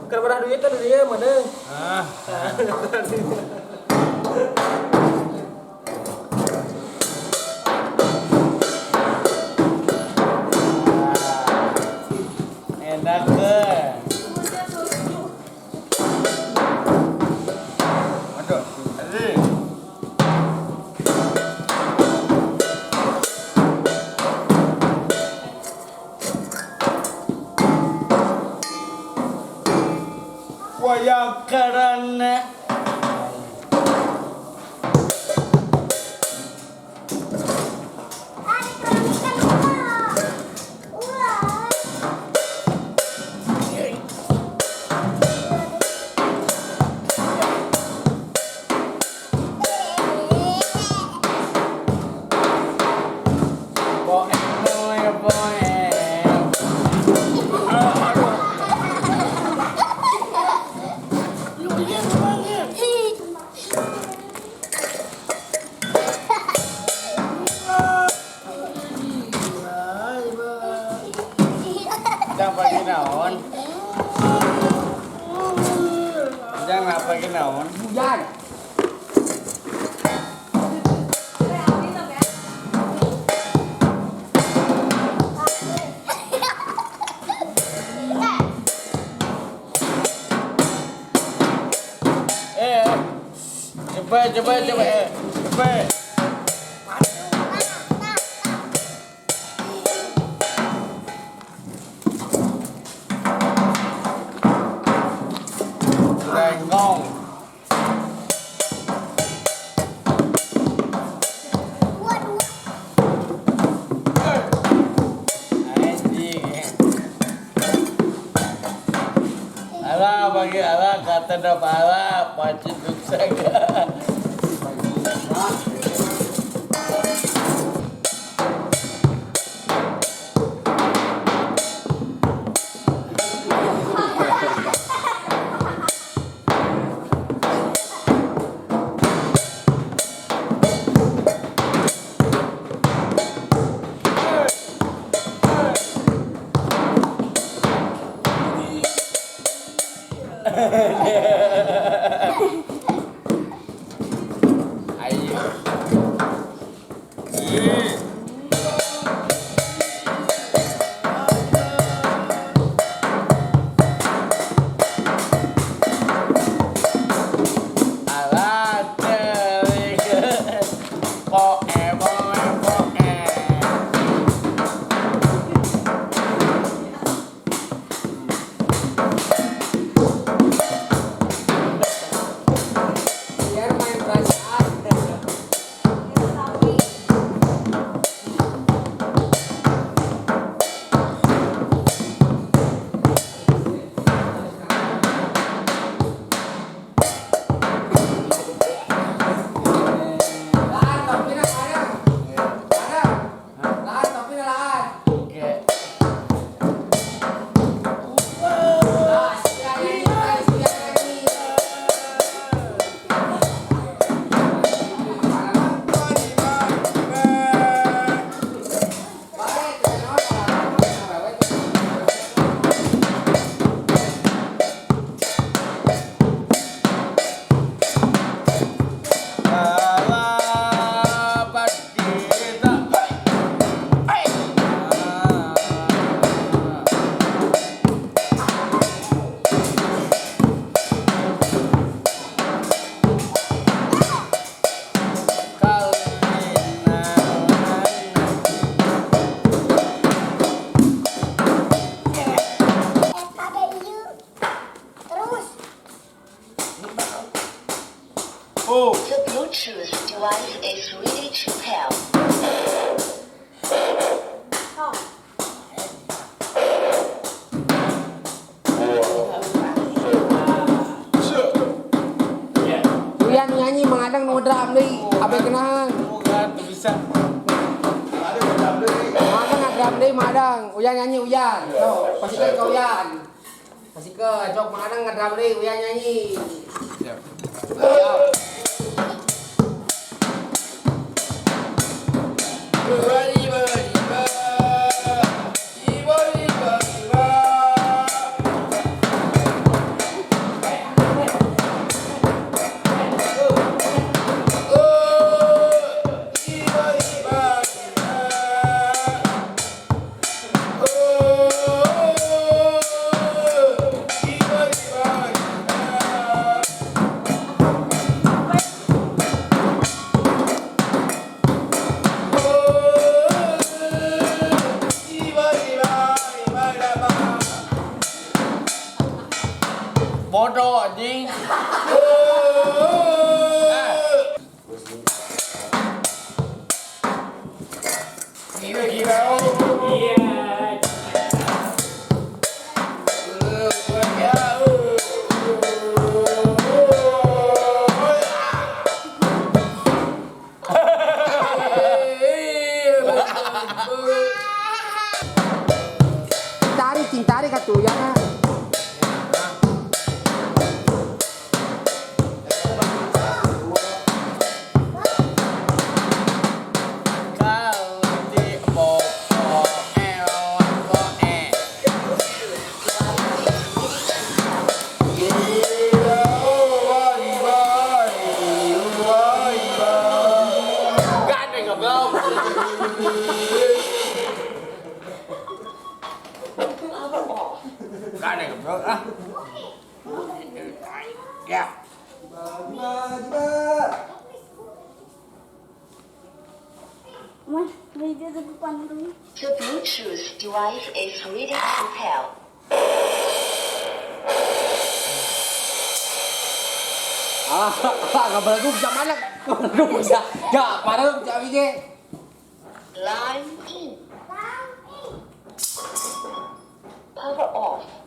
Keur berah duit teh dia mana? Ah. Enak ke. Aduh, ini. Wayang karena Ah, dikeramikan ulah. Ulah. Boe boe boe. Jangan pagi naon. Jangan apa pagi naon. Hujan. Eh, cepat cepat cepat cepat. Rengong. Dua, dua. Anjing. Alah bagi alah kata dah alah pacit duksaga. Ayo. Ih. Alah telik. Poe poe poe. Biar main perasaan. Laan, topina kadang. Kadang. Laan, topina laan. Oke. Nah, sia nyanyi, sia nyanyi. Baik, kenapa? Alah kita. Hai. Ah. Ada ieu. Terus. Oh. The Bluetooth device is ready to pair. Uyan nyanyi mengadang nu drum deui, abe kenahan. Bukan tuh bisa. Madang ngadram deui madang. Uyan nyanyi Uyan. Sok, pasikeun ka Uyan. Pasikeun, sok madang ngadram deui Uyan nyanyi. Siap. Siap. Iba iba iba. Iba iba iba. Bodoh anjing. Eh. Gila gila. Iya. Tarik, cing tarik atuh ya. Kau di bo bo el bo e. Gak ada goblok. Power off. Gak ada goblok ah. Ya. Mas, beda tuh pandu. The Bluetooth device is ready to pair. Ah, ngabeleguk bisa mana? Ngabeleguk bisa. Ya, padahal bisa abi ge. Line in. Power off.